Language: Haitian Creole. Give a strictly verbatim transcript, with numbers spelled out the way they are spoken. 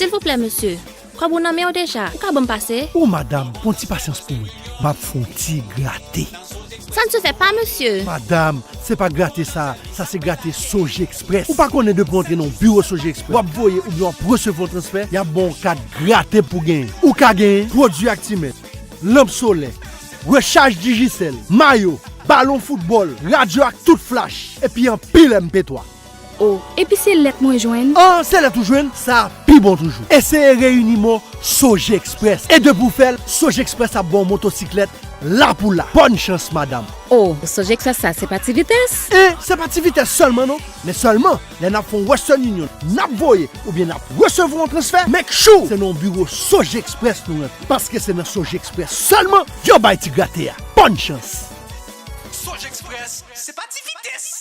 Silvouplè, mesye. Kòb ou nan men w deja. Ou ka ban m pase? O madam, pran ti pasyans pou mwen. M ap fè yon ti grate. Ça ne se fait pas, monsieur. Madam, se pa grate sa, sa se grate Soje Express. Ou pa konnen depi w antre nan yon biwo Soje Express, w ap voye oubyen w ap resevwa yon transfè, y ap ba w yon kat grate pou genyen. Ou ka genyen pwodui Actimel, lanp solè, rechaj Digicel, mayo, balon foutbòl, radyo ak tout flach, epi anpil M P twa. O, epi se lèt mwen jwenn? An, se lèt ou jwenn, sa pi bon toujou. Eseye reyini mo Soje Express. E depi w fè l, Soje Express ap ba w motosiklèt la pou la. Bòn chans, madam. O, Soje Express sa, se pa ti vitès? E se pa ti vitès sèlman non, men sèlman lè n ap fè yon Western Union, n ap voye oubyen n ap resevwa yon transfè, make sure se nan yon biwo Soje Express nou rantre. Paske se nan Soje Express sèlman yo bay ti grate a. Bòn chans! Soje Express, se pa ti vitès.